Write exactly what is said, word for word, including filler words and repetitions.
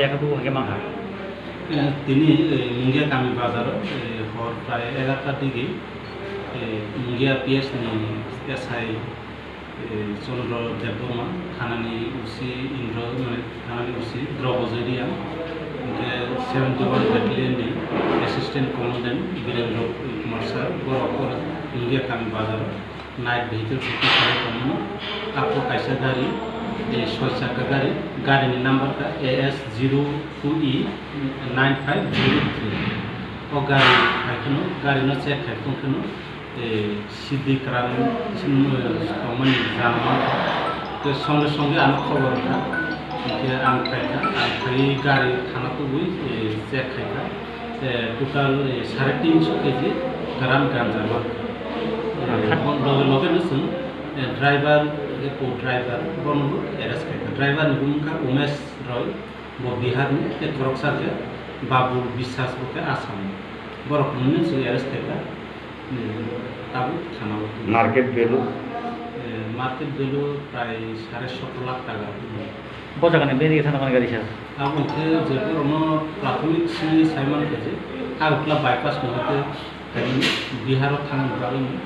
Yakha bugo hwnkhe mankha. Eh, tini, eh, Mungia kami bazaro, eh, hor prai egarota digi, eh, Mungia P S ni S I, eh, Chandra Debbarma, thanani O C Indra, mane thanani O C Draupadi Reang, hwnkhe seventy one Battalion ni Assistant Commandant Birendra Kumar sir, borok oro Mungia kami bazaro. Night vehicle chwng kisa tongmani. Ako kaisa gari, eh, soi chakka gari, garini number kha A S zero two E nine five zero three. O gari phai kheno, gari no check khai tong kheno, eh, C D kwrang, eh, tongmani jang mankha. Tei songe songe ano khobor kha. Hwnkhe ang phaikha, ang phaiwi gari thana tubui, eh, check khaikha. Eh, total, eh, sare tinso K G gram ganja mankha. Eh, ah, kha- bo loge loge no chwng, eh, driver, eh, co-driver, bono bo arrest khaikha. Driver ni bumung kha Umesh Roy, bo Bihar ni, tei khoroksa khe Babul Biswas, bo khe Assam ni. Borok hwnwi no chwng arrest khaikha. Hmm, tabuk thana o. Market value? Eh, market value prai sare sotro lakh taka. Bo jaga ni bini thana mani gari sir? Abo khe je borokno prathomik simi sai mankha je Agartala bypass ni hoite Bihar o thangna bagwi ni.